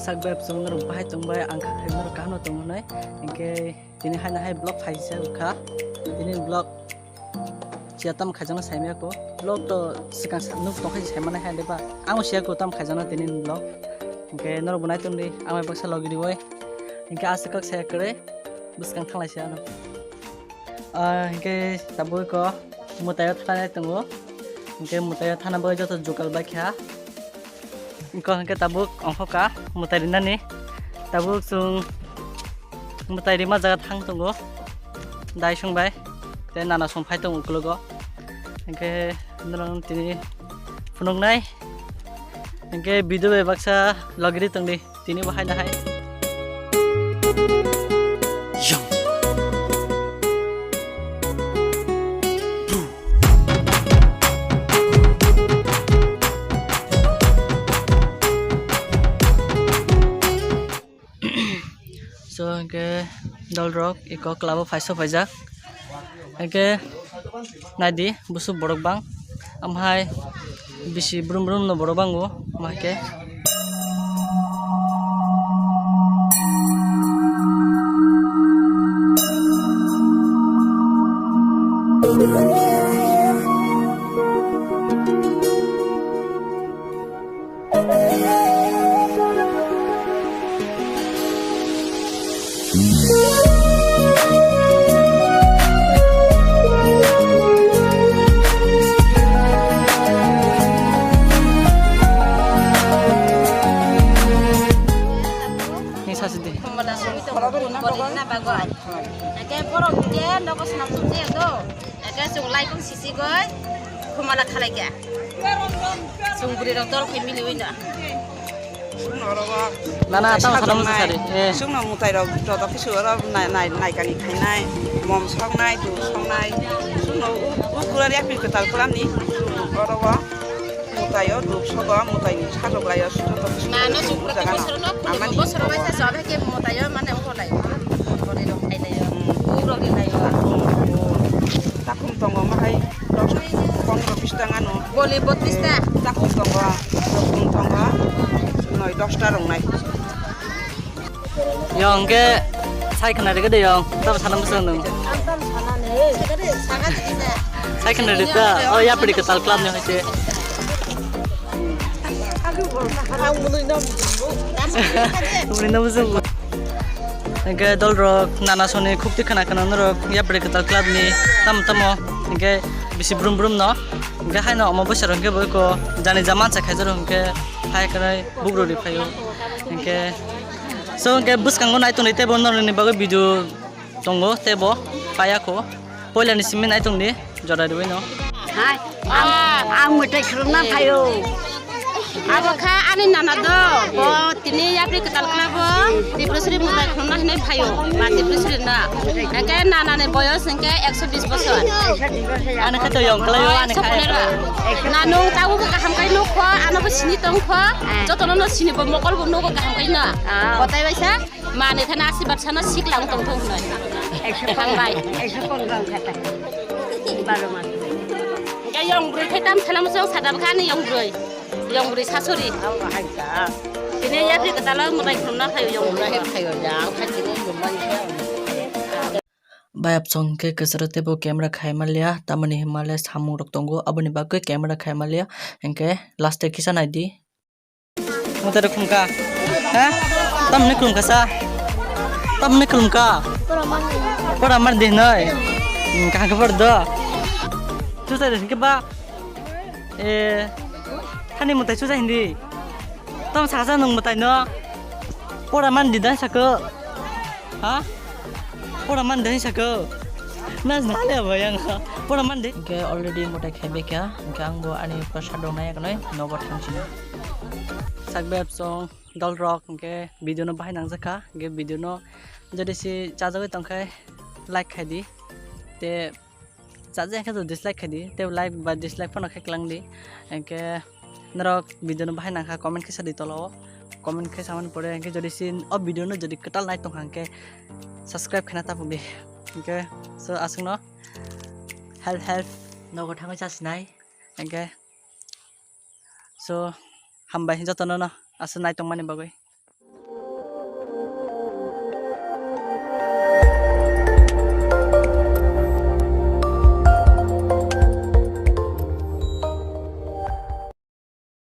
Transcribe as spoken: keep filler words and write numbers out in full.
Sak bai bwswng norok bahai tongbai, ang kha khe norok kaham no tong hwnwi. Hinkhe tini haino hai vlog phaisa wngkha. Tini vlog siya tam khaijakno saimaya ko. Vlog to swkang sa-, nuk tongkhe saimani hai deba. Ang siya ko tam khaijakno tini vlog. Hinkhe norok bo nai tongdi, ang bai baksa logi riwi. Hinkhe aswk kok saya kwrwi, bwskang thanglai siya ano. Ah, hinkhe tabuk ko mwtaio thanai tongo. Hinkhe mwtaio thana bagwi joto jugal bai kha. Iko hinkhe tabuk ongkha mwtai rinani. Tabuk chwng mwtai rima jaga thang tongo. Dai song bai. Tei nana song phai tongo ukologo. Hinkhe norok tini phunuknai. Hinkhe video bai baksa logi ri tongdi. Tini bo hai da hai. Yang. So, hinkhe dolrok eko club o phaisa phaijak. Hinkhe naidi, busuk borok bang. Amhai bisi brum brum no borok bango, amhai khe. Ni sasi di. Komola sumi to bori na bagoi. Ake borok ke nogo snam sum je do. Eke chwng laikung sisi goi khumala khalai kha. Chwng bwrwi rok dol khai mili oi no. Nana, tamo sadam sajak nai. Sari. Eh. Chwngno mwtai rok joto kisu oro nai, nai, naikani khainai, mom soknai, duk soknai. Chwngno u, u kurari apil kwtal kwlamni. Oro o mwtai o duk sogo, mwtai ni sajok lai o joto kisu. Nano chwng jaga no. Amani bosoro bai sa jobe ke mwtai o mane okolai. Bori rok khailai o. Hmm. Buk rok rilai o. Takhum tongo mahai dos, pondro bis ta ngano. Boli botris ta. Takhum tongo, takhum tongo, noi dos ta rongnai. Yong ke sai khna rega de yong, tam sana musa nung. Sai khna rega, oh ya pedi ketal club ni hoite. Muni na musa. Hingke dolrok nana soni khukti khana khana norok yapri kwtal club ni tamo tamo hingke bisi brum brum no hingke haino omo bwsarok hingke bo eko jani ja mansa khaijak rok hingke hai khe bugrok ri phaio hingke so hingke bwskango nai tongdi tei bo norokni bagwi video tongo tei bo paiya kho. Poila ni simi nai tongdi, jora riwi no. Hai, ang, ang mwtai khulumna phaio. Abo kha ani nana do, bo tini yapri kwtal khlabo, Tripurasri mwtai khulumna hinwi phaio, ma Tripurasri na. Hake nana ni boyos hingke ekso bis bosor. Ani khe to yong khlaio, ani khe. Nanung tabu kaham kai nuk kho, ano bo sini tong kho, jotono no sini bo mokol bo nugo kaham kai no. Kotai bai sa? Mani thana asirbat sana siklang tong thung noi. Hambai. Ekso pondro wngkha ta. Baro man. Hingke yong broi thai tam sana muchung sadam kha ani yong broi. Yong broi sasori. Tini yapri kwtalo mwtai khulumna phaio yong broi. Bayap song ke kwcharo teibo camera khai manliya, tamoni hinmale samung rok tongo, aboni bagwi camera khai manliya, hingke last e kisa naidi. Mwtai rok khulumkha. Ha? Tamni khulumkha sa? Tamni khulumkha? Pora mar di noi. Hmm, kaham khe por do. Chusa de ke ba. Eh, thani mwtai chusa hindi. Tam saksa nung mwtai no. Pora man di dan sako. Ha? Pora man dai sako. Nas nale abo yang. Pora man dai. Hingke already mwtai khai bekha. Hingke ang bo ani prasad rok nai kanai nogo thang sini. Sak beb song dol rok hingke video no bahai nang jakha. Hingke video no jodi si chajagwi tongkhai like khai di. Te Chajak khe to dislike khai di, tei like ba dislike phano khe klang di. Hingke norok video no bahai nangkha comment khe sa di tola o. Comment khe samani pore hingke jodi si o video no jodi kwtal nai tongkha hingke subscribe khaina ta phuk di. Hingke so aswk no help help nogo thangwi chasinai hingke so hambai jotono no aswk nai tongmani bagwi.